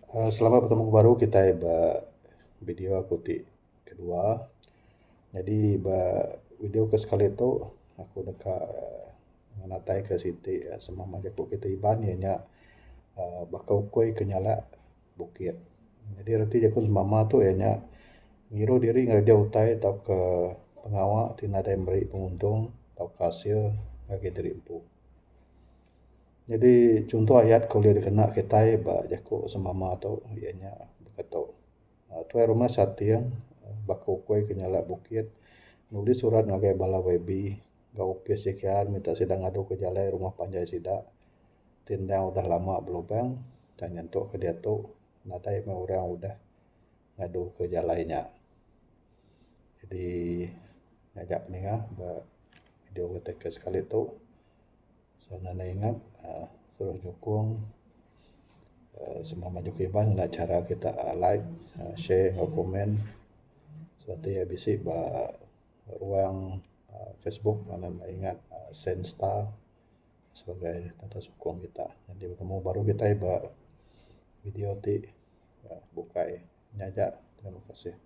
Aaa selamat betemu baru kitai ba video aku ti kedua. Nyadi ba video ke sekali tu aku deka ngenatai ke siti sempama jaku kitai Iban iya nya aaa baka ukui ke nyalak bukit. Nyadi reti jaku sempama tu iya nya ngiruh diri ngereja utai tauka pengawa ti nadai meri penguntung tauka asil ngagai diri empu. Nyadi chunto ayat ke ulih dikena kitai ba jaku sempama tu iya nya baka tu Tuai rumah Sating baka ukui ke nyalak bukit nulis surat ngagai bala YB enggau opis JKR minta sida ngadu ke jalai rumah panjai sida ti endang udah lama belubang tang nyentuk ke diatu nadai meh orang udah ngadu ke jalai nya. Jadi ngaja pininga ba video ke sekali tu. So ne enda ingat uhh terus nyukung uhh semua jaku Iban ngena cara kita like, share enggau komen serta bisi ba ruang Facebook anang enda ingat send star sebagai tanda sukung kita. Jadi betemu baru kitai ba video ti bukai. Nya aja terima kasih.